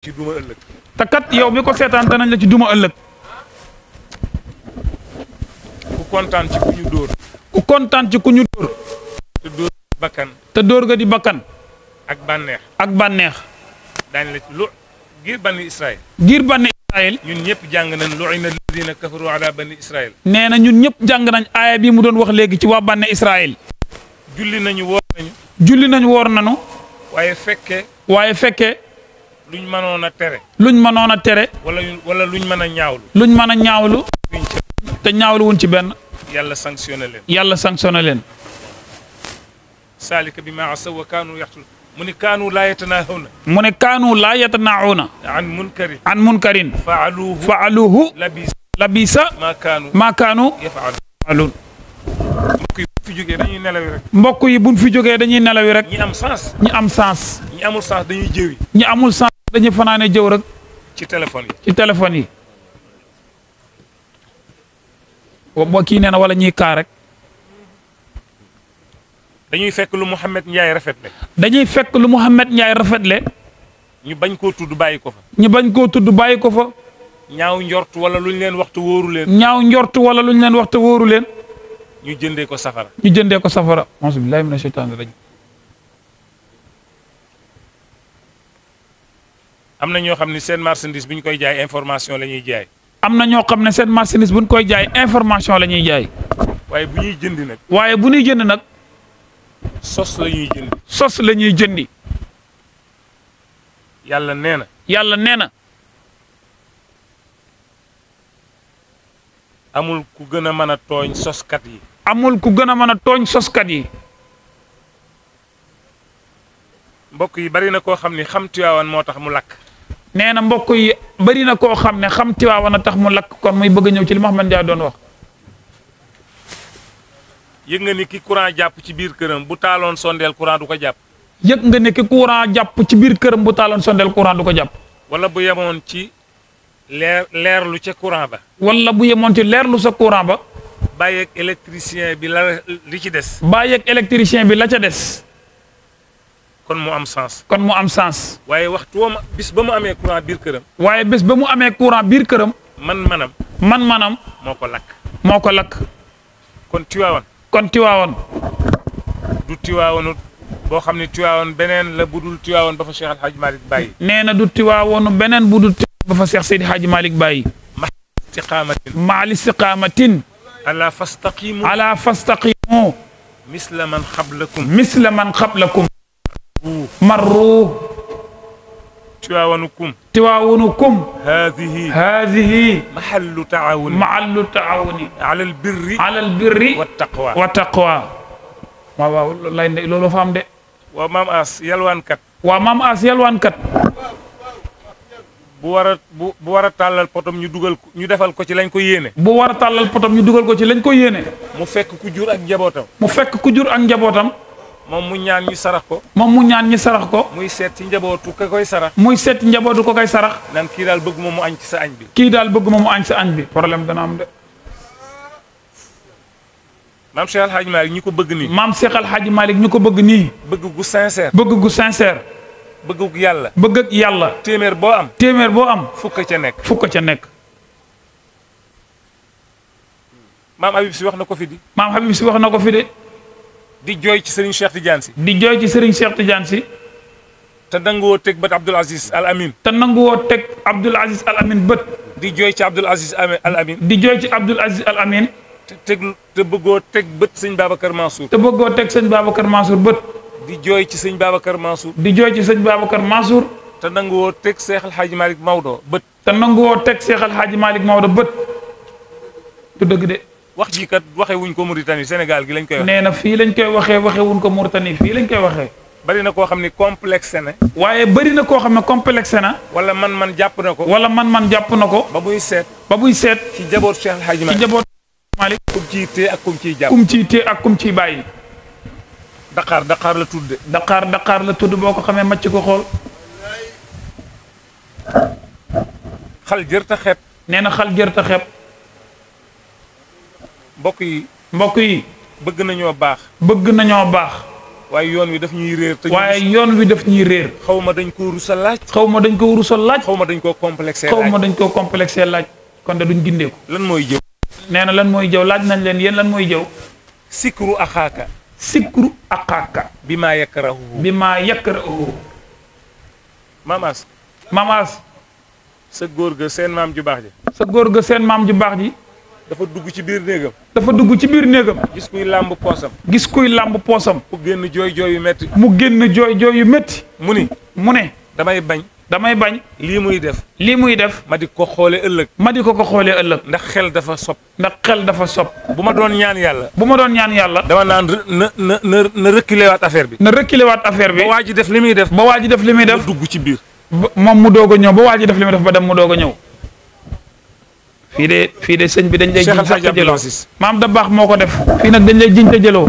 ci duma ëllëg. te kat yow mi ko seetaan danañ la ci duma ëllëg. ku kontaan ci ku ñu dóor. ku kontaan ci ku ñu dóor. te dóor bakkan. te dóor ga di bakkan. ak bànneex. ak bànneex. daañu la ci lu giir bani Israël. giir bani Israël. ñun ñëpp jàng nañ lu'ina alladina kafaru ala bani Israël. nee na ñun ñëpp jàng nañ aaya bi mu doon wax léegi ci waa bani Israël. julli nañu woor nañu. julli nañ woor nañu. waaye fekkee. luñ mënoon a tere. luñ mënoon a tere. wala luñ mën a ñaawlu. luñ mën a ñaawlu. te ñaawlu wuñ ci benn. yàlla sanctionné leen. yàlla sanctionné leen. saalika bi ma asaw wa kaanu yaxtul mu ne kaanu laa yatanaahawna. mu ne kaanu laa yatanaahawna. an munkarin. faaluhu. labisa. maa kaanu. yafaaluun. mbokk yi buñ fi jógee dañuy nelawi rek. mbokk yi buñ fi jógee dañuy nelawi rek. ñi am sens. ñi am sens. ñi amul sens dañuy jëwi. ñi amul sens dañuy fanaane jëw rek. ci téléphone yi. ci téléphone yi. boo kii nee na wala ñuy kaa rek. dañuy fekk lu Mouhamed Ndiaye rafetle. dañuy fekk lu Mouhamed Ndiaye rafetle. ñu bañ koo tudd bàyyi ko fa. ñu bañ koo tudd bàyyi ko fa. ñaaw njort wala luñ leen waxtu wóoru leen. ñaaw njort wala luñ leen waxtu wóoru leen. ñu jëndee ko safara. ñu jëndee ko safara. auzu billaahi mina shaytaani rajiim. am na ñoo xam ne seen marchandise bu ñu koy jaay information la ñuy jaay. am na ñoo xam ne seen marchandise bu ñu koy jaay information la ñuy jaay. waaye bu ñuy jënd nag. waaye bu ñuy jënd nag. sos la ñuy jënd. sos la ñuy jëndi. yàlla nee na. yàlla nee na. amul ku gën a mën a tooñ soskat yi. amul ku gën a mën a tooñ soskat yi. mbokk yi bari na koo xam ni xam Tiwaawan moo tax mu lakk. nee na mbokk yi bari na koo xam ne xam Tiwaawan a tax mu lakk kon muy bëgg a ñëw ci li Mouhamed Ndiaye doon wax. yëg nga ni ki courant jàpp ci biir këram bu taaloon sondeel courant du ko jàpp. yëg nga ne ki courant jàpp ci biir këram bu taaloon sondeel courant du ko jàpp. wala bu yemoon ci leerlu ca courant ba. wala bu yemoon ci leerlu sa courant ba. bàyyeeg électricien bi li ci des. bàyyeeg électricien bi la ca des. kon mu am sens. kon mu am sens. waaye waxtu woo bis ba mu amee courant biir këram. waaye bés ba mu amee courant biir këram. man-manam. moo ko lakk. moo ko lakk. kon Tiwaawan. du Tiwaawanut boo xam ne Tiwaawan beneen la budul Tiwaawan ba fa Cheikh El Hadj Malick bàyyi. nee na du Tiwaawanu beneen budul Tiwaawan ba fa Cheikh Seydi Hadj Malick bàyyi. maal istiqaamatin. ala fastaqimu. misla man xablakum. marru. tiwaawanukum. haadihi. mahallu taawuni. alal birri. wa taqwa. waaw loolu fa am de. waa maam As yalwaankat. bu war a tàllal potom ñu defal ko ci lañ ko yéene. bu war a tàllal potom ñu dugal ko ci lañ ko yéene. mu fekk ku jur ak njabootam. moom mu ñaan ñu sarax ko. muy seet ci njabootu ka koy sarax. naan kii daal bëgg ma mu añ ci sa añ bi. problème dana am de. maam Cheikh El Hadj Malick ñi ko bëgg nii. bëgg gu sincère. bëgg gu yàlla. téeméer boo am. fukk ca nekk. maam Habib si wax na ko fi de. di jooy ci Serigne Cheikh Tidiane si. te nanguwoo teg bët Abdoul Aziz Al Amin. bët. di jooy ci Abdoul Aziz Al Amin. te bëggoo teg bët sëñ Babacar Mansour. bët. di jooy ci sëñ Babacar Mansour. te nanguwoo teg Cheikh El Hadj Malick Maodo bët. bët. du dëgg de. wax ji kat waxee wuñ ko Mauritanie Sénégal gi lañ koy waxee. nee na fii lañ koy waxee wuñ ko Mauritanie fii lañ koy waxee. bari na koo xam ne complexe na. waaye bari na koo xam ne complexe na. wala man jàpp na ko. ba buy seet. ci jaboot Cheikh El Hadj Malick. kum ciy téye ak kum ciy bàyyi. Dakar la tudd. Dakar la tudd boo ko xamee màcc ko xool. xal jërta xeeb. nee na xal jërta xeeb. mbokk yi. bëgg nañoo baax. waaye yoon wi daf ñuy réer. waaye yoon wi daf ñuy réer. xaw ma dañ koo rusa laaj. xaw ma dañ koo rusa laaj. xaw ma dañ koo complexé laaj. xaw ma dañ koo complexé laaj. kon de duñ gindeeku. lan mooy jëw. nee na lan mooy jëw laaj nañ leen yéen lan mooy jëw. sikru axaaka. sikru axaaka. bi maa yakrahu. bi maa yakrahu. Mamas. Mamas. sa góor ga seen maam ju baax ji. sa góor ga seen maam ju baax ji. dafa dugg ci biir néegam. dafa dugg ci biir néegam. gis kuy làmb poosam. gis kuy làmb poosam. mu génn jooy jooy yu métti. mu génn jooy jooy yu métti. mu ni. damay bañ. lii muy def. ma di ko xoolee ëllëg. ndax xel dafa sob. bu ma doon ñaan yàlla. dama naan na reculer waat affaire bi. ba waa ji def li muy def. ba dugg ci biir. moom mu doog a ñëw ba waa ji def li muy def ba dem mu doog a ñëw. fii de sëñ bi dañ lay jiñ sax te jëloo maam da baax moo ko def. fii nag dañ lay jiñ te jëloo.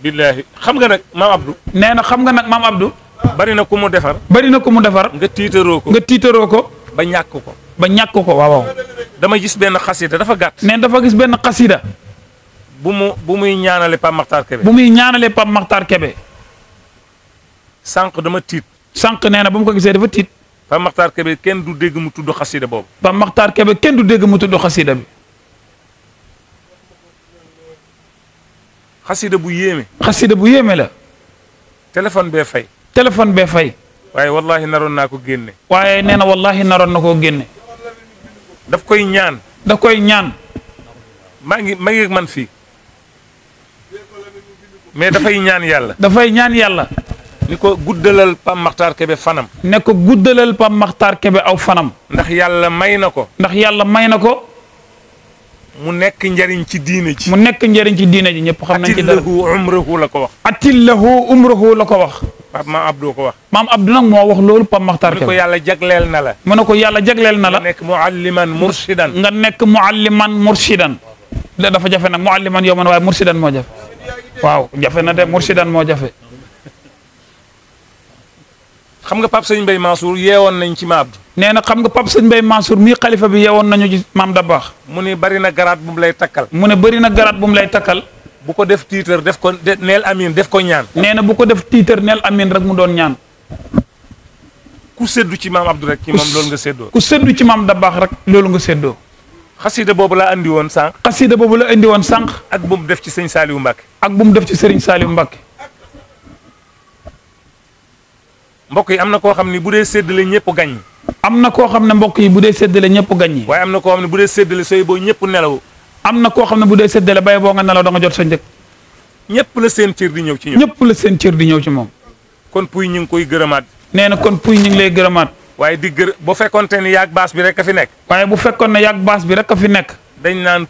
billaahi xam nga nag maam Abdou. nee na xam nga nag maam Abdou. bari na ku mu defar. nga tiitaroo ko. ba ñàkk ko. waaw. dama gis benn xasida dafa gàtt. nee dafa gis benn xasida. bu muy ñaanale Pape Makhtar Kébé. sànq dama tiit. sànq nee na ba mu ko gisee dafa tiit. Pape Makhtar Kébé kenn du dégg mu tudd xasida boobu. Pape Makhtar Kébé kenn du dégg mu tudd xasida bi. xasida bu yéeme la. téléphone bee fay. waaye wallaahi naroon naa ko génne. waaye nee na wallaahi naroon na koo génne. daf koy ñaan. maa ngi man fii. mais dafay ñaan yàlla. ni ko guddalal Pape Makhtar Kébé fanam. aw fanam. ndax yàlla may na ko. mu nekk njariñ ci diine ji. ñëpp xam nañ ci dara. atillahu umrahu la ko wax. maam Abdou ko wax. maam Abdou nag moo wax loolu Pape Makhtar Kébé. mu ne ko yàlla jagleel na la. nga nekk mualliman murshidan. dafa jafe nag mualliman yow man waaye murshidan moo jafe. waaw jafe na de murshidan moo jafe. xam nga Pape Sëñ Mbaye Mansour yeewoon nañ ci maam Abdou. nee na xam nga Pape Sëñ Mbaye Mansour mii xalifa bi yeewoon nañu ci maam Dabakh. mu ne bari na garaat bu mu lay takkal. bu ko def tiitar def ko neel amin def ko ñaan. nee na bu ko def tiitar neel amin rek mu doon ñaan. ku seddu ci maam Abdou rek. ci moom loolu nga séddoo. ku seddu ci maam Dabakh rek loolu nga séddoo. xasida boobu la andi woon sànq. ak bu mu def ci sëñ Saliou Mbacke. Serigne Saliou Mbacke. mbokk yi am na koo xam ne bu dee séddale ñëpp gañ. waaye am na koo xam ne bu dee séddale sooy boo ñëpp nelaw. am na koo xam ne bu dee séddale bay boo nga nelaw da nga jot sa njëg. ñëpp la seen cër di ñëw ci ñoom. kon puy ñu ngi koy gërëmaat. nee na kon puy ñu ngi lay gërëmaat. waaye bu fekkonte ni yaag baas bi rek a fi nekk. dañ naan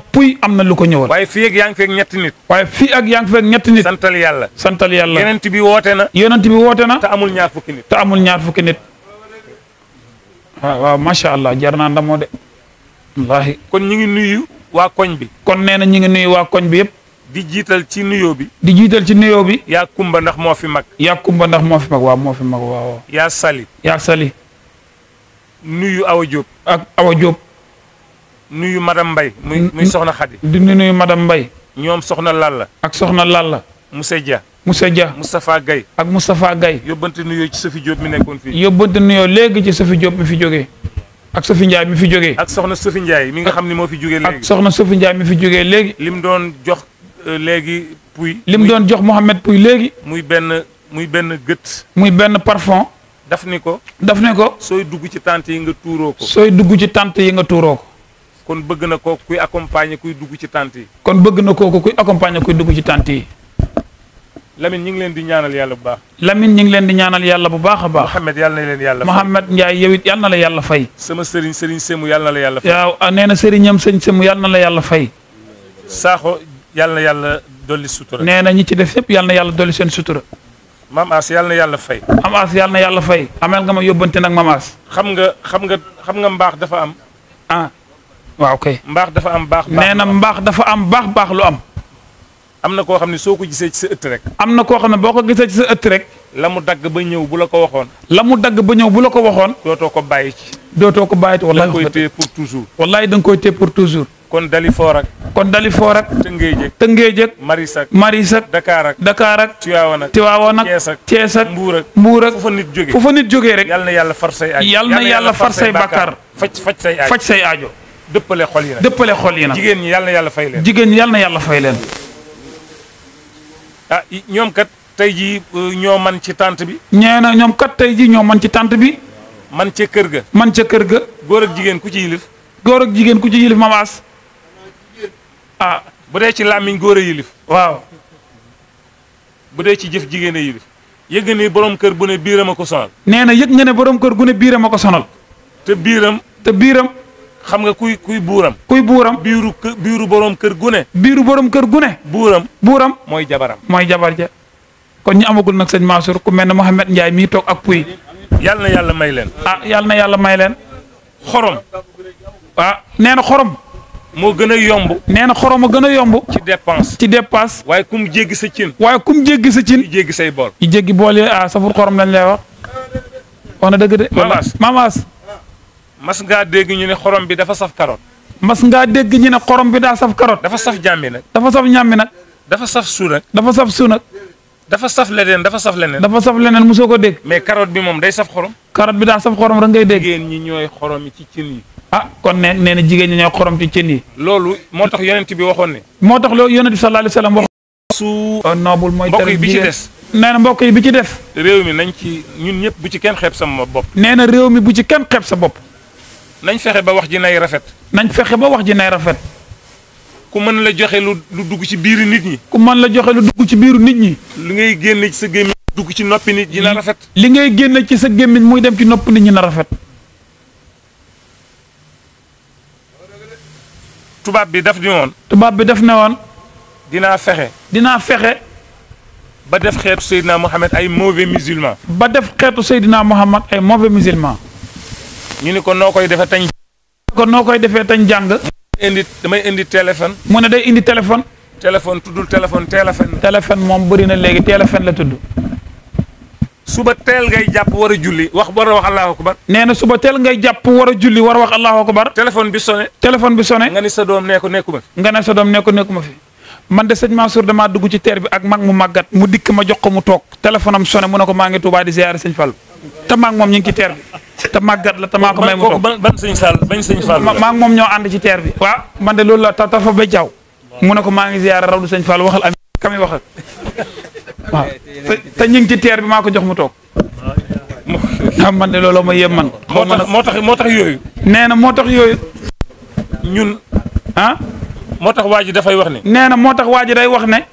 puy am na lu ko ñëwal. waaye fii ak yaa ngi fekk ñetti nit. santal yàlla. yonent bi woote na. te amul ñaar fukki nit. waaw macha allah jar naa ndamoo de. wallaahi. kon ñu ngi nuyu waa koñ bi. kon nee na ñu ngi nuyu waa koñ bi yëpp. di jiital ci nuyoo bi. yaa kumba ndax moo fi mag. waaw moo fi mag waaw. yaa sali. nuyu Awa Diop. nuyu madame Mbaye. muy soxna Khady. di nuyu madame Mbaye. ñoom soxna Lalla. ak soxna Lalla. Moussa Dia. Moustapha Gaye. yóbbante nuyoo ci Sophie Diop mi nekkoon fii. yóbbante nuyoo léegi ci Sophie Diop mi fi jógee. ak Sophie Ndiaye mi fi jógee. ak soxna Sophie Ndiaye mi nga xam ni moo fi jógee léegi. lim doon jox léegi puy. lim doon jox Mouhamed Puy léegi. muy benn gët. muy benn parfum. daf ne ko. sooy dugg ci tànt yi nga tuuroo ko. kon bëgg na ko kuy accompagner kuy dugg ci tànt yi. Lamine ñu ngi leen di ñaanal yàlla bu baax. a baax. Mouhamed yàlla na leen yàlla fay. Mouhamed Ndiaye yow it yàlla na la yàlla fay. sama sëriñ Semu yàlla na la yàlla fay. waaw nee na sëriñam sëñ Semu yàlla na la yàlla fay. Sakho yàlla na yàlla dolli sutura. nee na ñi ci def yëpp yàlla na yàlla dolli seen sutura. Mam As yàlla na yàlla fay. amel nga ma yóbbante nag Mam As. xam nga mbaax dafa am. waaw kay. mbaax dafa am baax. nee na mbaax dafa am baax lu am. am na koo xam ne soo ko gisee ci sa ëtt rek. am na koo xam ne boo ko gisee ci sa ëtt rek. la mu dagg ba ñëw bu la ko waxoon. dootoo ko bàyyi ci. wallaahi da nga koy téye pour toujours. wallaahi da nga koy téye pour toujours. kon Dalifort ak. Tëngéej ak. Maris ak. Dakar ak. Tivaouane ak. Thiès ak. Mbour ak. fu fa nit jógee rek. yal na yàlla far say aajo. yal na yàlla far say bàkkaar. faj say aajo. dëppale xol yi nag. jigéen ñi yal na yàlla fay leen. ah ñoom kat tey jii ñoo man ci tànt bi. ñee na ñoom kat tey jii ñoo man ci tànt bi. man ca kër ga. góor ak jigéen ku ci yilif. mamaas. ah bu dee ci làmmiñ góor a yilif. waaw. bu dee ci jëf jigéen a yilif. yëg nga ni borom kër bu ne biiram a ko sonal. nee na yëg nga ne borom kër gu ne biiram a ko sonal. te biiram. xam nga kuy buuram. biiru borom kër gu ne. buuram. mooy jabar ja. kon ñu amagul nag sëñ Mansour ku mel ne Mouhamed Ndiaye mii toog ak puy. yal na yàlla may leen. xorom. nee na xorom. moo gën a yomb. nee na xorom a gën a yomb. ci dépense. waaye kum jéggi sa cin. yi jéggi say bool. yi jéggi bool yi safur xorom lañ lay wax. wax na dëgg de. Mamaas. mas ngaa dégg ñu ne xorom bi dafa saf carotte. daa saf carotte. dafa saf ñàmbi nag. dafa saf su nag. dafa saf leneen mosoo ko dégg. mais carotte bi moom day saf xorom. carotte bi daa saf xorom rek ngay dégg. jigéen ñi ñooy xorom yi ci cin yi. kon nee na jigéen ñi ñooy xorom ci cin yi. loolu moo tax yonent bi waxoon ne. moo tax loolu yonent bi sallallahu alayhi wa sallam wax. noobul mooy tere bi ci des. nee na mbokk yi bi ci des. réew mi nañ ci ñun ñëpp bu ci kenn xeeb sama bopp. nee na réew mi bu ci kenn xeeb sa bopp. nañ fexe ba wax ji nay rafet. ku mën la joxe lu dugg ci biiru nit ñi. li ngay génne ci sa gémmiñ dugg ci noppi nit ñi na rafet. li ngay génne ci sa gémmiñ muy dem ci noppi nit ñi na rafet. tubaab bi daf ne woon. dinaa fexe. ba def xeetu Seydina Mohamed ay mauvais musulman. ñu ni ko noo koy defee tañ jàng. damay indi téléphone. mu ne day indi téléphone. tuddul téléphone moom bëri na léegi téléphone la tudd. suba teel ngay jàpp war a julli war a wax allahu akbar. nee na suba teel ngay jàpp war a julli war a wax allahu akbar. téléphone bi sonné. nga ni sa doom nekkuma fi. man de sëñ Mansour damaa dugg ci teer bi ak mag mu màggat mu dikk ma jox ko mu toog téléphone am sonné mu ne ko maa ngi Tuubaa di ziyaare sëñ Fall. te maag moom ñu ngi ci teer bi. te màggat la te maa ko may mu toog ban sëñ Fall. maa ngi moom ñoo ànd ci teer bi. waaw man de loolu la tafa ba jaww. mu ne ko maa ngi ziyaare raw du sëñ Fall waxal am kami wax ak waaw te ñu ngi ci teer bi maa ko jox mu toog. man de looloo ma yem man. moo tax yooyu. nee na moo tax yooyu. ñun moo tax waa ji dafay wax ne. nee na moo tax waa ji day wax ne.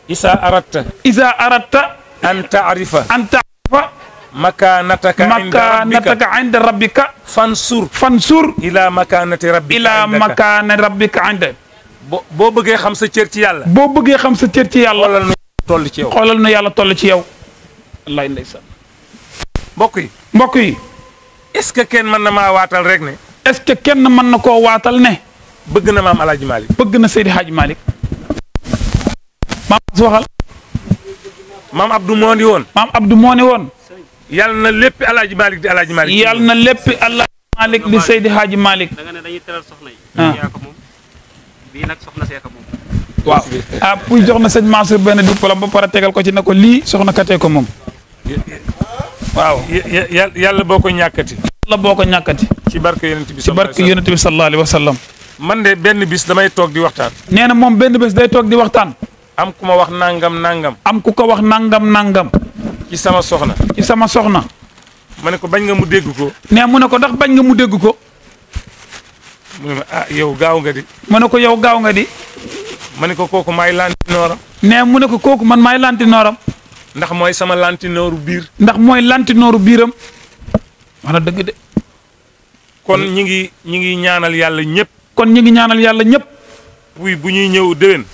Isa aratta. an taarifa. makaanataka inda rabbika. fansur. ila makaanati rabbika inda. boo bëggee xam sa cër ci yàlla. xoolal nu yàlla toll ci yow. wallaay ndeysaan. mbokk yi. est-ce que kenn mën na maa waatal rek ne. est-ce que kenn mën na koo waatal ne. bëgg na maam El Hadj Malick. bëgg na Seydi Hadj Malick. maam waxal. maam Abdou moo ni woon. yàlla na lépp El Hadj Malick di El Hadj Malick. yàlla na lépp El Hadj Malick di Seydi Hadj Malick. da nga ne dañuy teral soxna yi. yaa ko moom. bii nag soxna see ko moom. waaw puy jox na sëñ Mansour benn diplôme ba pare tegal ko ci ne ko lii soxna katee ko moom. waaw yàlla boo ko ñàkkati. ci barke yonent bi sallallahu alayhi wa sallam. man de benn bis damay toog di waxtaan. nee na moom benn bis day toog di waxtaan. am ku ma wax nangam. am ku ko wax nangam. ci sama soxna. ma ne ko bañ nga mu dégg ko. nee mu ne ko ndax bañ nga mu dégg ko. mu ne ma yow gaaw nga di. ma ne ko yow gaaw nga di. ma ne ko kooku maay lantinooram. nee mu ne ko kooku man maay lantinooram. ndax mooy sama lantinooru biir. biiram. wax na dëgg de. kon ñi ngi ñaanal yàlla ñëpp. oui bu ñuy ñëw déwén.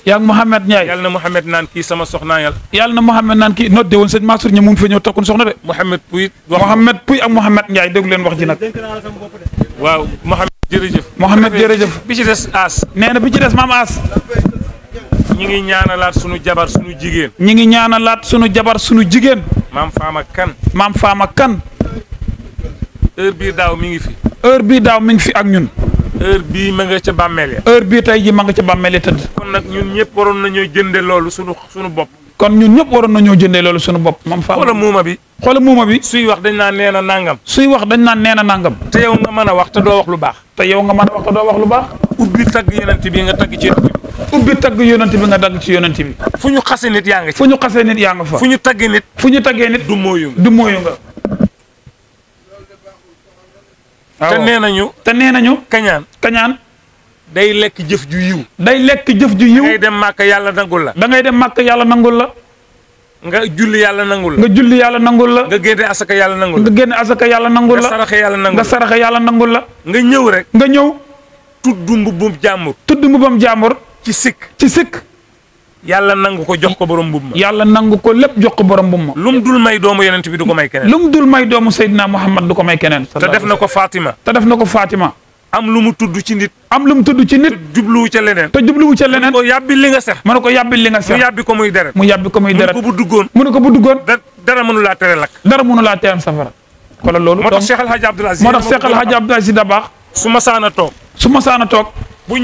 yaag Mouhamed Ndiaye. yàlla na Mouhamed naan kii sama soxnaa yàlla. yàlla na Mouhamed naan kii not déwén sëñ Mansour ña mu ngi fa ñëw tokkun soxna de. Mouhamed Pouy ak Mouhamed Ndiaye déglu leen wax ji nag. waaw Mouhamed jërëjëf. bi ci des As. nee na bi ci des maam As. ñi ngi ñaanalaat sunu jabar sunu jigéen. maam Fama Kan. heure bii daaw mi ngi fi ak ñun. heure bii ma nga ca bàmmeel ya. heure bii tey ji ma nga ca bàmmeel ya tëdd. kon nag ñun ñëpp waroon nañoo jënde loolu sunu bopp. kon ñun ñëpp waroon nañoo jëndee loolu sunu bopp mam fa. xoola muuma bi. suy wax dañ naan nee na nangam. te yow nga mën a wax te doo wax lu baax. ubbi tagg yonent bi nga tagg ci yonent bi. fu ñu xase nit yaa nga ci. fu ñu xasee nit yaa nga fa. fu ñu taggee nit. du mooyu nga. te nee nañu. kañaan. day lekk jëf ju yiw. da ngay dem màkk yàlla nangul la. nga julli yàlla nangul la. nga génne asaka yàlla nangul la. nga saraxe yàlla nangul la. nga ñëw rek. tudd mbubbum jàmbur. ci sikk. yàlla nangu ko jox ko borom mbubb ma. yàlla nangu ko lépp jox ko borom mbubb ma. lu mu dul may doomu yonent bi du ko may keneen. lu mu dul may doomu Seydina Muhammad du ko may keneen. te def na ko Fatima. am lu mu tudd ci nit. te jubluwu ca leneen. mu ko yàbbi li nga sex. mu yàbbi ko muy deret. mu ne ko bu duggoon. dara mënu laa tere lakk. dara mënu laa tere safara. kon loolu. moo tax Cheikh El Hadj Abdoul Aziz Dabakh. su ma saana toog. bu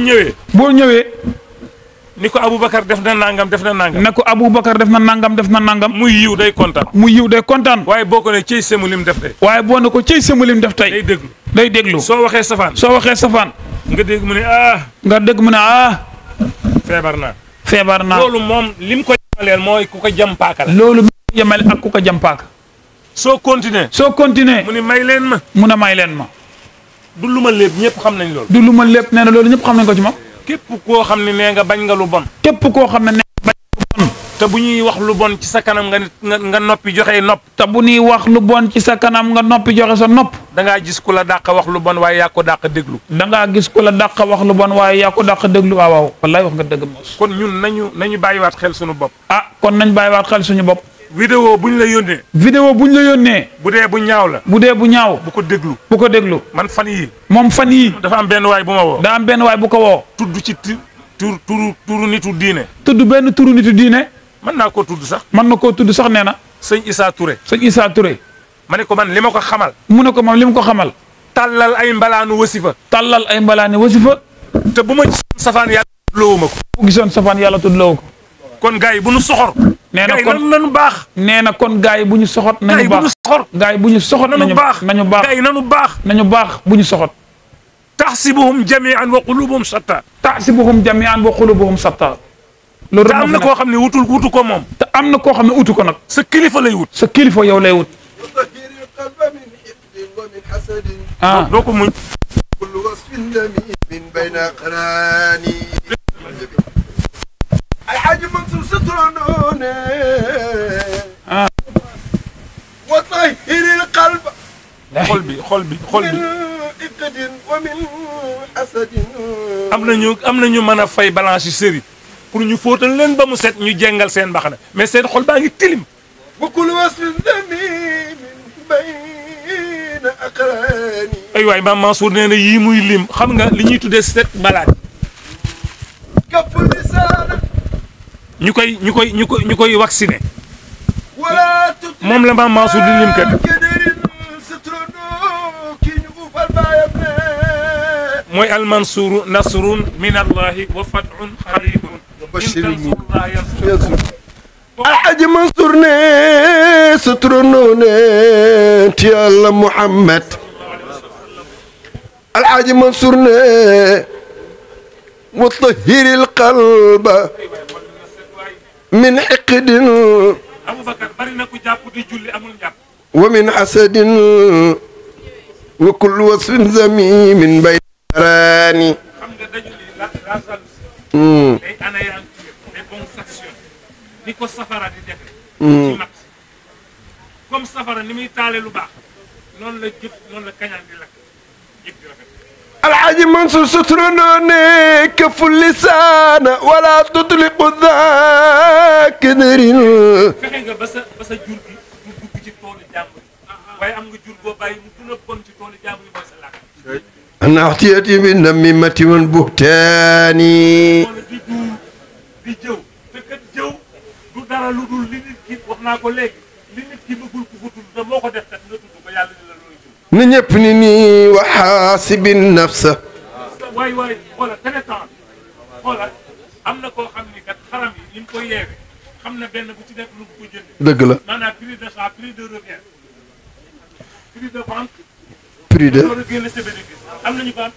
ñëwee. ni ko Aboubacar def na nangam. muy yiw day kontaan. waaye boo ko ne cey semu lim def tey. day déglu. soo waxee safaan. nga dégg mu ne feebar naa. loolu moom lim ko yemaleel mooy ku ko jam paaka la. soo continuer. mu ne may leen ma. du lu ma lépp ñëpp xam nañ loolu. nee na loolu ñëpp xam nañ ko ci moom. képp koo xam ne nee nga bañ nga lu bon. te bu ñuy wax lu bon ci sa kanam nga noppi joxe nopp. sa nopp. da ngaa gis ku la dàq wax lu bon waaye yaa ko dàq déglu. waaw. wallaay wax nga dëgg mos. kon ñun nañu bàyyiwaat xel suñu bopp. kon nañ bàyyiwaat xel suñu bopp. vidéo buñ la yónnee. bu dee bu ñaaw la. bu ko déglu. man fan yii. dafa am benn waay bu ko woo. tudd ci turu nitu diine. benn turu nitu diine. mën na koo tudd sax nee na. sëñ Issa Touré. ma ne ko man li ma ko xamal. mu ne ko moom li mu ko xamal. tàllal ay mbalaanu wasifa. te bu ma gisoon safaan yàlla tuddloowu ko. kon gars yi bu ñu soxor. nee na kon nañu baax. kon gars yi bu ñu soxot. nañu baax nañu baax bu ñu soxot. taxsibuhum jami'an wa qulubuhum shatta. loolu te am na koo xam ne wutu ko moom. te am na koo xam ne utu ko nag. sa kilifa lay wut. yow lay wut. doo ko muñ. Alxaaji Mansour satronoone wa tahiril qalba. xol bi. am nañu mën a fay balance yu sëri pour ñu fóotal leen ba mu set ñu jengal seen mbaxana mais seen xol baa ngi tilim. wa kullu wasfin damimin bayna aqrani. ay waay Maam Mansour nee na yii muy lim xam nga li ñuy tuddee set malade. kaful lisaana. ñu koy vacciné. moom la Maam Mansour di lim kat. mooy almansuru nasrun min allahi wa fatun xaribun. Alxaaji Mansour ne sa turandoo ne ti Yàlla Muhammad. Alxaaji Mansour ne wa tahiril qalba min xiqdin wa min hasadin wa kullu wasfin zamimin bayna aqrani. ni ko safara di defe ci mat comme safara ni muy taale lu baax noonu la kañaan di lakk jëf di rafet. Alxaaji Mansour suturandoo ne kafu lisaana wala tutliqu dakirin. fexe nga ba sa jur gi mu dugg ci toolu jàmbur waaye am nga jur boo bàyyi mu gën a bon ci toolu jàmbur mooy sa làkk. naxtiyati bi namimati wal buhtaani. di jëw te kat jëw du dara lu dul li nit ki wax naa ko léegi li nit ki bëggul ku ko tudd te moo ko def kat nga tudd ko yàlla ni la loolu jëw. ni ñëpp ni nii wa xaasibin nafsa. waay xoolal télétemps xoolal am na koo xam ni kat xaram yi ñu koy yeewee xam na benn bu ci nekk lu ko jëndee. dëgg la maanaam prix d'achat prix de revient prix de vente. prix de am nañu ko am.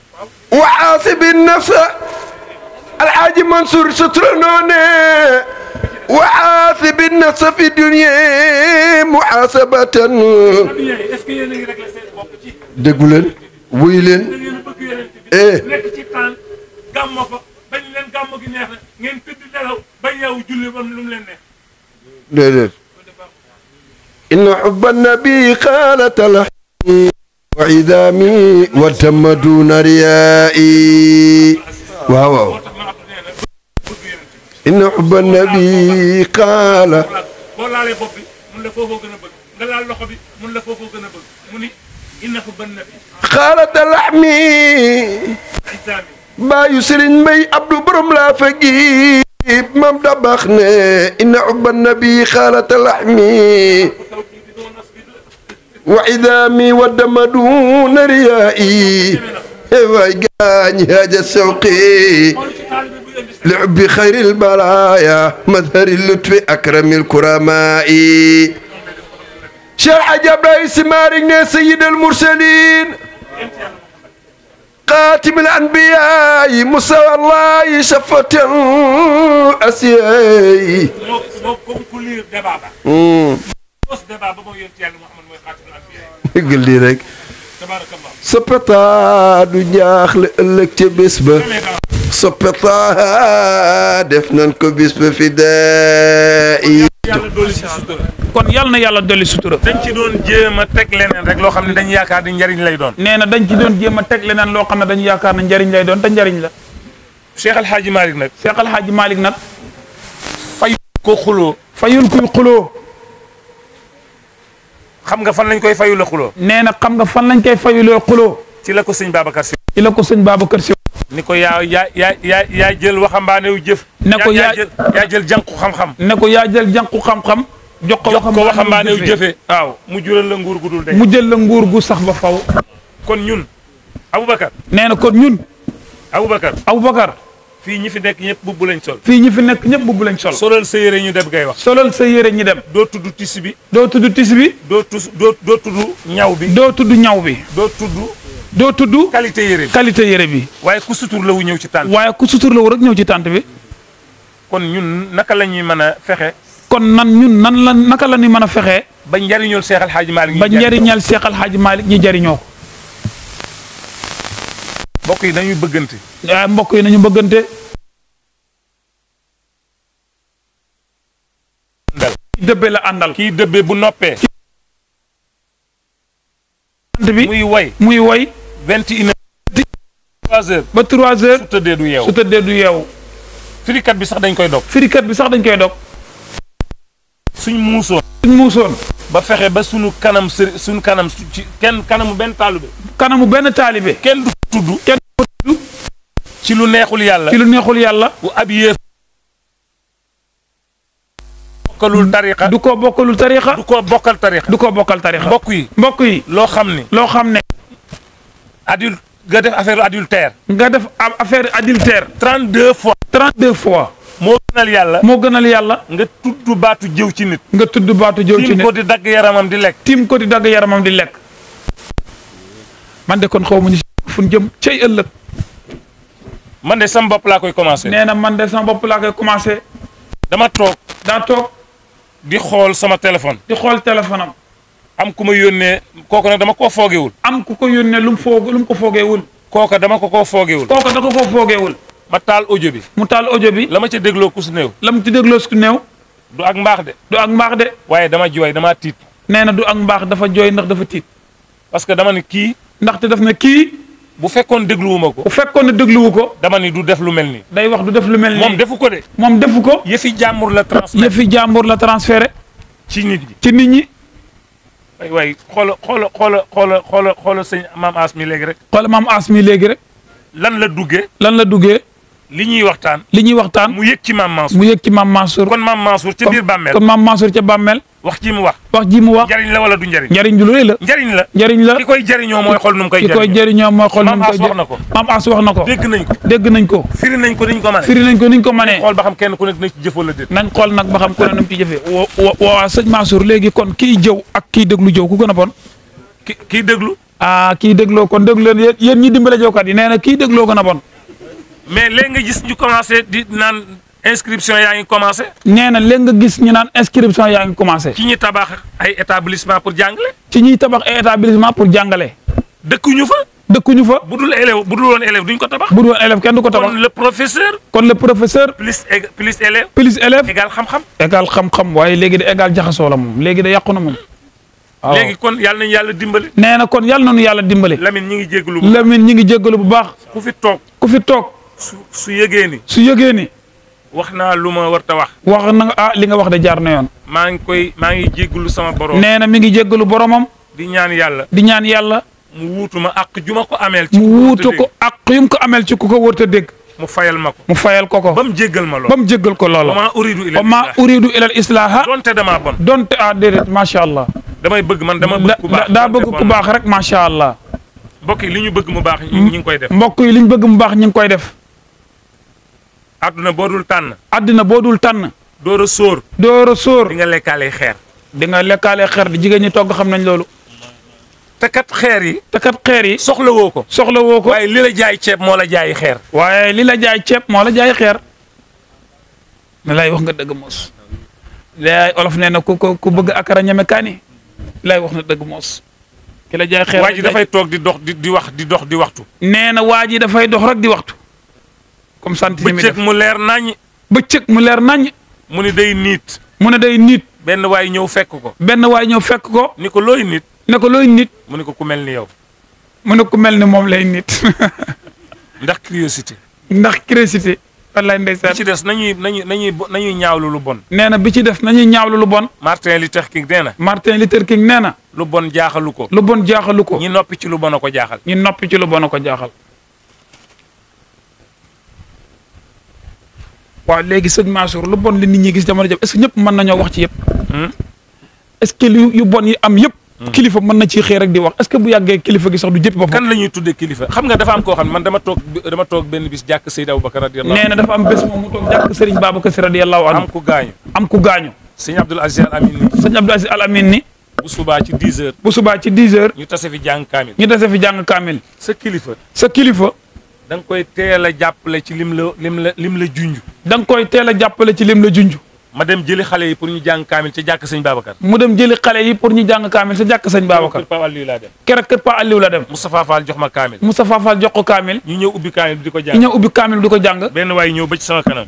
waasibi nafsa alxaaji Mansour sa turandoone waasibi nafsa fi dunya muhasabatan. est-ce que yéen a ngi réglé seen bopp ci. déggu leen wuy leen. nekk ci temps gàmmo fa bañ leen gàmmo gi neex na ngeen tëdd nelaw ba yeewu julli ba lu mu leen neex. déedéet. inna xubba nabi xaalatala wa idaami wa tamma duuna riyaa'i waaw waaw inna xubba nabi xaala boo laalee bopp bi mun la foofoo gën a bëgg nga laal loxo bi mun la foofoo gën a bëgg mu ni inna xubba nabi xaalata laxmi baayu Sëriñ Mbay Abdu borom laa fa gi mam da baax ne inna xubba nabi xaalata laxmi wa idaami wa dama duuna riyaa'i waay gaañ haaja sawqi li xubbi xayril baraaya mazhari lutfi akramil kuramaa'i Cheikh Hadj Abdoulaye Sy Malick ne sayyidal mursaliin xaatimil anbiyaa'i musawallahi shafatan asiyaa'i déggal lii rek soppetaa du jaaxle ëllëg ca bés ba soppetaa def nañ ko bés ba fi dee kon yal na yàlla dolli sutura. dañ ci doon jéem a teg leneen rek loo xam ne dañu yaakaar ni njariñ lay doon. nee na dañ ci doon jéem a teg leneen loo xam ne dañu yaakaar ne njariñ lay doon te njariñ la. Cheikh El Hadj Malick nag. Cheikh El Hadj Malick nag. fayul ko xuloo. fayul kuy xuloo. xam nga fan lañ koy fayul la xuloo. nee na xam nga fan lañ koy fayuloo xuloo. ci la ko sëñ Babacar Si. ci la ko sëñ Babacar Si. ni ko yaa jël waxambaane wu jëf. ne ko yaa jël jànku xam-xam. ne ko yaa jël jànku xam-xam. jox ko waxambaane wu jëfe waaw mu jural la nguur gu dul de. mu jël la nguur gu sax ba faw. kon ñun. Aboubacar. nee na kon ñun. Aboubacar. fii ñi fi nekk ñëpp bubb lañ sol. fii ñi fi nekk ñëpp bubb lañ sol. solal sa yére ñu dem ngay wax. solal sa yére ñu dem. doo tudd tis bi. doo tudd tis bi. doo tudd ñaw bi. doo tudd ñaw bi. doo tudd. qualité yére bi. qualité yére bi. waaye ku sutur la wu ñëw ci tànt. waaye ku sutur la wu rek ñëw ci tànt bi. kon ñun naka la ñuy mën a fexe. kon naka la ñuy mën a fexe. ba njariñul Cheikh El Hadj Malick. ba njariñal Cheikh El Hadj Malick ñi jariñoo ko. mbokk yi nañu bëggante. waaye mbokk yi nañu bëggante. dëbbe la àndal. kii dëbbe bu noppee. bi muy woy 21 heures. 3 heures. ba 3 heures. su tëddee du yeewu. su tëddee du yeewu. firikat bi sax dañ koy dog. suñ muusoon. ba fexe ba suñu kanam ci kanamu benn taalibe. kenn du tudd. ci lu neexul yàlla. bu ab yéef. bokkalul tariqa. du ko bokkalul tariqa. du ko bokkal tariqa. mbokk yi. loo xam ne. adulte nga def affaire adultère. 32 fois. moo gënal yàlla. nga tudd baatu jëw ci nit. tim ko di dagg yaramam di lekk. man de kon xaw ma ñu fu ñu jëm cay ëllëg. man de sama bopp laa koy commencé. nee na man de sama bopp laa koy commencé. daa toog. di xool sama téléphone. am. am ku ma yónnee kooku nag dama koo foogewul. am ku ko yónnee lu mu ko foogewul. kooka dama ko koo foogewul. ma taal audio bi. mu taal audio bi. la ma ca dégloo ku si néew. du ak mbaax de. waaye dama jooy dama tiit. nee na du ak mbaax dafa jooy ndax dafa tiit. parce que dama ne kii. ndaxte daf na kii. bu fekkoon dégluwuma ko. dégluwu ko. dama ni du def lu mel nii. day wax du def lu mel nii. moom defu ko. yëfi jàmbur la transféré. ci nit ñi. waay xoola sëñ maam As mi léegi rek. lan la duggee. li ñuy waxtaan. mu yëg ci maam Mansour. kon maam Mansour ca biir bàmmeel. ca bàmmeel. wax ji mu wax. njariñ la wala du njariñ. njariñ lu rëy la. njariñ la. ki koy jariñoo mooy xool nu mu koy jariñoo. maam As wax na ko. dégg nañ ko. firi nañ ko niñ ko mënee. xool ba xam kenn ku nekk na ci jëf wala déet. nañ xool nag ba xam ku ne nu mu ci jëfee. waaw sëñ Mansour léegi kon kiy jëw ak kiy déglu jëw ku gën a bon. kiy déglu. kiy dégloo kon déglu leen yéen ñi dimbale jëwkat yi nee na kiy dégloo gën a bon. mais léegi nga gis ñu commencé di naan inscription yaa ngi commencé. nee na léegi nga gis ñu naan inscription yaa ngi commencé. ci ñuy tabax ay établissement pour jàngale. dëkkuñu fa. bu dul woon élève duñ ko tabax. kenn du ko tabax. kon le professeur. plus élève. égal xam-xam. waaye léegi de égal jaxasoo la moom léegi de yàqu na moom. waaw léegi kon yàlla nañu yàlla dimbali. nee na kon yàlla nañu yàlla dimbali. Lamine ñi ngi jégalu bu baax. ku fi toog. su yëgee ni. wax naa lu ma war ta wax. wax na nga li nga wax de jaar na yoon. maa ngi jégalu sama borom. nee na mi ngi jégalu boromam. di ñaan yàlla. mu wuutu ma àq ju ma ko ameel. ci ko ameel ci ku ko wër te dégg. mu fayal ko. ba mu jéggal ma lool. ma uridu ilal islaaha. donte damaa bon. déedéet macha allah. dama bëgg ku baax. daa bëgg ku baax rek macha allah. mbokk yi li ñu bëgg mu baax ñi ngi koy def. ñi ngi koy def. adduna boo dul tànn. door a sóor. di nga lekkaalee xeer. di jigéen ñi togg xam nañ loolu. te kat xeer yi. soxla woo ko. waaye li la jaay ceeb moo la jaay xeer. ne lay wax nga dëgg moos. lay olof nee na ku bëgg akara ñeme kaani. lay wax na dëgg moos. ki la jaay xeer waa ji dafay toog di dox di waxtu. nee na waa ji dafay dox rek di waxtu. comme sant ni mi def bëccëg mu leer naññ. mu ne day niit. benn waay ñëw fekk ko. ni ko looy nit. mu ne ko ku mel ni yow. mu ne ku mel ni moom lay nit. ndax curiosité. wallaay ndeysaan. bi ci des nañuy ñaawlu lu bon. nee na bi ci des nañuy ñaawlu lu bon. Martin Luther King nee na. lu bon jaaxalu ko. ñi noppi ci lu bon a ko jaaxal. waaw léegi sëñ Mansour lu bon li nit ñi gis jamono jëm est-ce que ñëpp mën nañoo wax ci yëpp. est-ce que yu bon yi am yëpp. kilifa mën na ci xëy rek di wax est-ce que bu yàggee kilifa gi sax du jëpp boppam. kan la ñuy tuddee kilifa xam nga dafa am koo xam ne man dama toog benn bis jàkk Seydou Aboubacar radiyallahu anhu. nee na dafa am bés moom mu toog jàkk Serigne Babacar Sy radiyallahu anhu. am ku gaañu. sëñ Abdoul Aziz Al Amin ni. bu subaa ci 10 heures. ñu tase fi jàng kaamil. sa kilifa. da nga koy teel a jàppale ci lim la junj. ma dem jëli xale yi pour ñu jàng kaamil ca jàkk sëñ Babacar. keroog kër Pa Aliou la dem. Moustapha Fall jox ma kaamil. ko kaamil. ñu ñëw ubbi kaamil bi di ko jàng. benn waay ñëw ba ci sama kanam.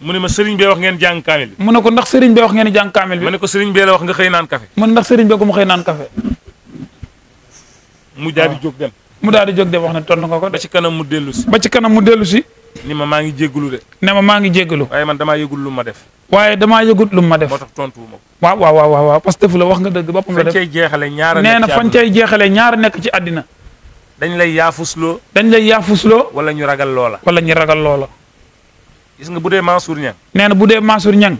mu ne ma sëriñ bee wax ngeen jàng kaamil bi. mu ne ko ndax sëriñ bee wax ngeen jàng kaamil bi. ma ne ko sëriñ bee la wax nga xëy naan café. mu ne ndax sëriñ bee ko mu xëy naan café. mu daal di jóg dem. wax ne tontu nga ko de. ba ci kanam mu dellu si. ni ma maa ngi jégalu de. waaye man damaa yëgul lu ma def. moo tax tontuwuma ko. waaw parce que defu la wax nga dëgg boppam nga def. fañ cay jeexale ñaara nekk ci àddina. dañ lay yaafusloo. wala ñu ragal loola. gis nga bu dee Mansour Niang. nee na bu dee Mansour Niang.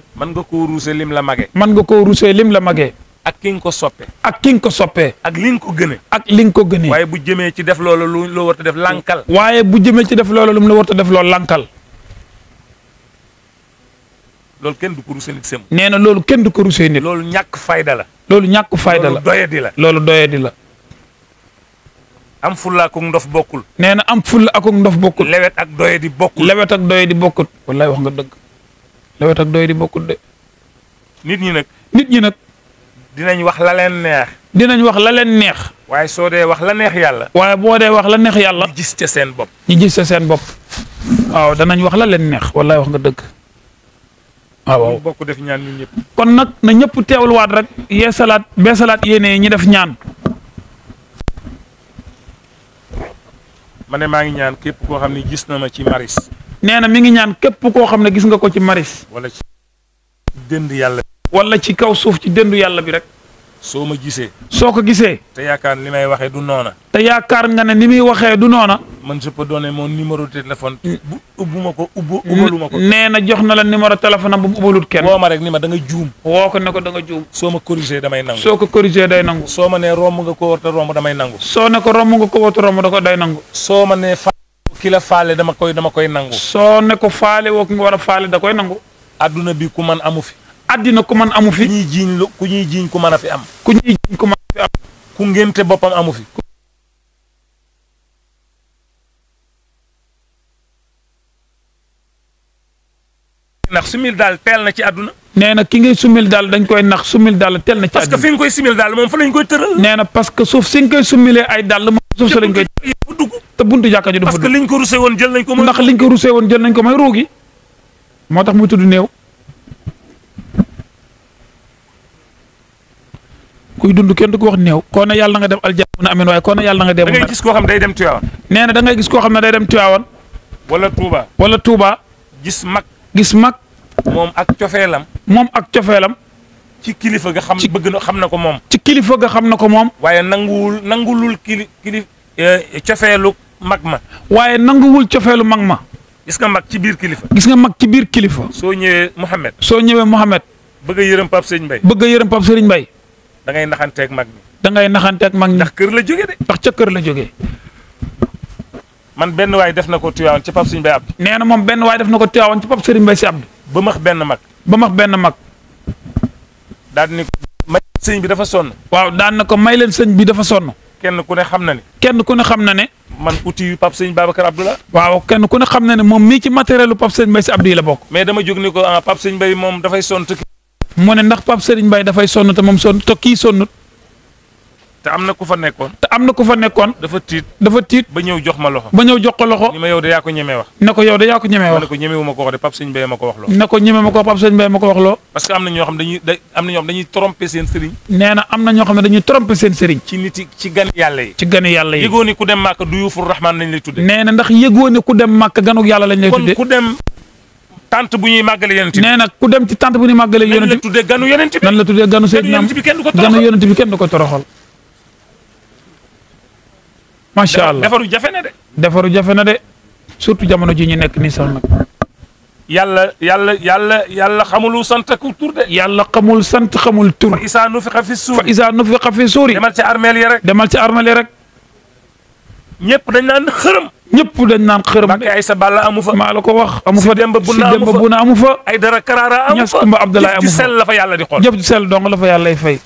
mën nga koo ruusee lim la magee. ak ki nga ko soppee. ak li nga ko gënee. waaye bu jëmee ci def loolu lu la war a def lankal. lu mu la war a def loolu lankal. loolu kenn du ko rusee nit sëm. nee na loolu kenn du ko rusee nit. loolu ñàkk fayda la. loolu doyadi la. am fulla ak ndof bokkul. nee na am fulla ak ndof bokkul. lewet ak doyadi bokkul. wallaay wax nga dëgg. lewet ak doyadi bokkul de. nit ñi nag. dinañ wax la leen neex. waaye soo dee wax la neex yàlla. ñi gis ca seen bopp. waaw danañ wax la leen neex. wallaay wax nga dëgg. waaw bokk def ñaan ñun ñëpp. kon nag na ñëpp teewluwaat rek. beesalaat yéene ñi def ñaan. ma ne maa ngi ñaan képp koo xam ne gis na ma ci maris. nee na mi ngi ñaan képp koo xam ne gis nga ko ci maris. wala ci dënd yàlla. wala ci kaw suuf ci dëndu yàlla bi rek. soo ma gisee. soo ko gisee. te yaakaar li may waxee du noona. te yaakaar nga ne ni muy waxee du noona. man je peux donner mon numéro de téléphone. ubbuma ko ubbaluma ko. nee na jox na la numéro téléphone am bu mu ubbalut kenn. woo ma rek ni ma da nga juum. woo ko ne ko da nga juum. soo ma corrigé damay nangu. soo ko corrigé day nangu. soo ma nee romb nga ko warta romb damay nangu. soo ne ko romb nga ko warta romb da ko day nangu. soo ma nee ki la faale dama koy nangu. soo ne ko faale woo ki nga war a faale da koy nangu. adduna bi ku man amu fi. addina ku man amu fi. ku ñuy jiiñ ku mën a fi am. ku ñuy jiiñ ku mën a fi am. ku ngénte boppam amu fi. ndax sumil daal teel na ci àdduna. nee na ki ngay sumil daal dañ koy nax sumil daal teel na ci àdduna. parce que fi nga koy sumil daal moom fa lañ koy tëral. nee na parce que suuf si nga koy sumilee ay dàll moom suuf si lañ koy. te buntu jàkka ji du fa dugg. parce que liñ ko rusee woon jël nañ ko. ndax liñ ko rusee woon jël nañ ko may ruugi moo tax muy tudd néew. kuy dund kenn du ko wax néew. koo ne yàlla nga dem aljanna mu ne amiin waaye koo ne yàlla nga dem. da ngay gis koo xam day dem Tiwaawan. nee na da ngay gis koo xam ne day dem Tiwaawan. wala Touba. wala Touba. gis mag. moom ak cofeelam. ci kilifa ga xam na ko moom. ci kilifa ga xam na ko moom. waaye nangulul cofeelu mag ma. waaye nanguwul cofeelu mag ma. gis nga mag ci biir kilifa. soo ñëwee Mouhamed. bëgg a yërëm Pape Serigne Mbaye. da ngay naxanteeg mag mi. ndax kër la jóge de. ndax ca kër la jógee. man benn waay def na ko Tiwaawan ci Pape Serigne Mbaye Abdou. nee na moom benn waay def na ko Tiwaawan ci Pape Serigne Mbaye si Abdou. ba max benn mag. daal ni may sëñ bi dafa sonn. waaw daan na ko may leen sëñ bi dafa sonn. kenn ku ne xam na ne. man outil yu Pape Serigne Babacar Abdou la. waaw kenn ku ne xam na ne moom mii ci matériel u Pape Serigne Mbaye si Abdou yi la bokk. mais dama jóg ni ko Pape Serigne Mbaye moom dafay sonn te. mu ne ndax Pape Serigne Mbaye dafay sonn te moom sonn te kii sonnut. te am na ku fa nekkoon. dafa tiit. ba ñëw jox ma loxo. ni ma yow de yaa ko ñemee wax. ne ko yow de yaa ko ñemee wax. ne ko ñemewu ma ko wax de Pape Serigne Mbaye ma ko wax loo. ne ko ñeme ma ko Pape Serigne Mbaye ma ko wax loo. parce que am na ñoo xam dañuy tromper seen sëriñ. nee na am na ñoo xam ne dañuy tromper seen sëriñ. ci gani yàlla yi. yëgoo ni ku dem Màkka duyufur rahmaan lañ lay tudde. nee na ndax yëgoo ni ku dem Màkka ganuk yàlla lañ lay tudde. kon ku dem tante bu ñuy màggale yonent bi. nee na ku dem ci tante bu ñuy màggale yonent bi. nan la tuddee ganu yonent bi. nan la tuddee ganu Seydina ganu yonent bi kenn du ko toroxal. macha allah defaru jafe na de. surtout jamono ji ñu nekk nii sax nag. yàlla xamul sant ku tur de. yàlla xamul sant xamul tur. fa isaa nufixa fi suuri. demal ci armeel yi rek. ñëpp dañ naan xërëm. Mbàkke Aysa Balla amu fa. maa la ko wax amu fa. si Demba Buna amu fa. ay dara Karaara amu fa. Ñas Kumba Abdoulaye amu fa. jëf ci sell la fa yàlla di xool. jëf ci sell dong la fa yàlla fay.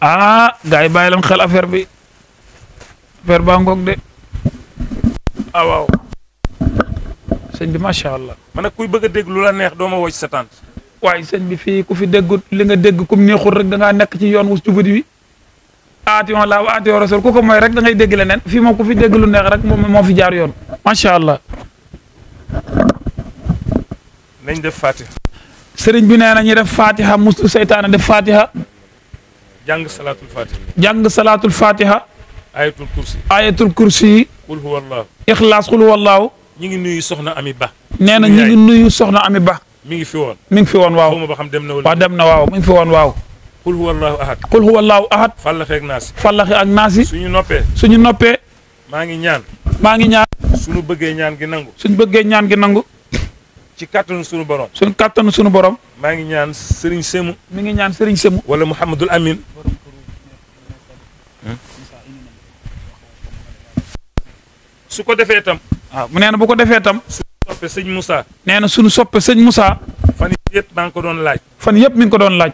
gars yi bàyyi leen xel affaire bi. affaire baa ngoog de. waaw. sëñ bi macha allah. man nag kuy bëgg a dégg lu la neex doo ma woo ci sa tànt. waaye sëñ bi fii ku fi déggut li nga dégg kum neexul rek da ngaa nekk ci yoon wu jubadi wi. aatiyon laa wa aatiyon rasul ku ko mooy rek da ngay dégg leneen. fii moom ku fi dégg lu neex rek moom moo fi jaar yoon. macha allah. nañ def Fatiha. sëriñ bi nee na ñu def Fatiha mustu seytaane def Fatiha. jàng salaatul Fatiha. ayatul kursi. qul huwallahu. Ixlaas qul huwallahu. ñu ngi nuyu Soxna Ami Ba. nee na ñu ngi nuyu Soxna Ami Ba. mi ngi fi woon. waaw. xaw ma ba xam dem na wala. waaw dem na waaw mi ngi fi woon waaw. qul huwallahu ahad. qul huwallahu ahad. fallaxi ak naasi. suñu noppee. maa ngi ñaan. suñu bëggee ñaan gi nangu. ci kattanu suñu borom. maa ngi ñaan Serigne Semu. mi ngi ñaan Serigne Semu. wala Mouhamadul Amin. su ko defee tam. waaw nee na bu ko defee tam. suñu soppe sëñ Moussa. nee na suñu soppe sëñ Moussa. fan yëpp maa ngi ko doon laaj. mi ngi ko doon laaj.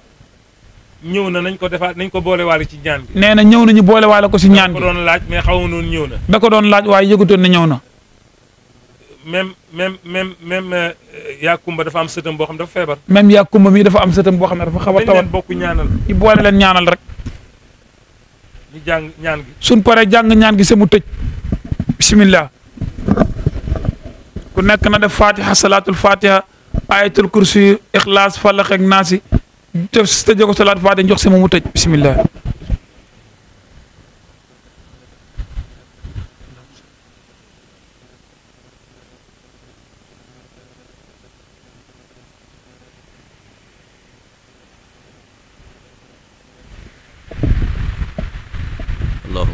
ñëw na nañ ko boolewaale ci ñaan gi. nee na ñëw nañu boolewaale ko ci ñaan gi. da ko doon laaj mais xaw ma noonu ñëw na. da ko doon laaj waaye yëgutoon ne ñëw na. même Yakumba dafa am sëtam boo xam dafa feebar. même Yakumba mii dafa am sëtam boo xam ne dafa xaw a tawat. dañ leen bokk ñaanal. ñu boole leen ñaanal rek. ñu jàng ñaan gi. suñ paree jàng ñaan gi mu tëj. bismillah. ku nekk na def Fatiha salaatul Fatiha ayatul kursi Ixlaas Falaq ak Naasi def si tëjee ko salaatul Fatiha jox mu tëj bismillah.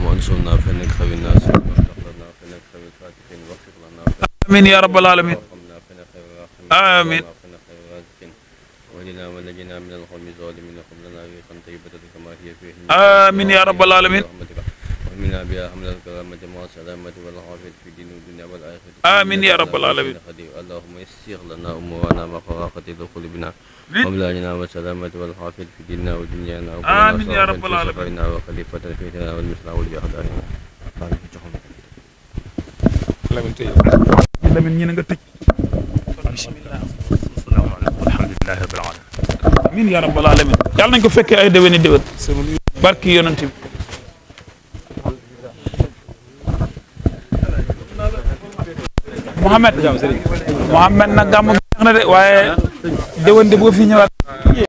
اللهم انصرنا فإنك خير الناصرين واستغفرنا فإنك خير الفاتحين واغفر لنا آمين يا رب العالمين وارحمنا فإنك خير الراحمين آمين فإنك خير الرازقين ولنا ونجنا من القوم الظالمين وهب لنا ريحا طيبة كما هي فيه آمين يا رب العالمين ومنا بها حمل الكرامة مع السلامة والعافية في الدين والدنيا والآخرة آمين يا رب العالمين اللهم يسر لنا أمورنا وخواقة دخول بنا وبلادنا والسلامة والعافية في ديننا ودنيانا آمين يا رب العالمين وخليفة في ديننا والمسلمين والجهدانين Lamine ñi nga tëj bismillah asalaamaaleykum alhamdulilah rabbil alamin amiin ya rabbal alamin yàlla nañ ko fekkee ay déwéni déwén barki yonent bi Mouhamed nag gàmm gi neex na de waaye déwén de boo fi ñëwaat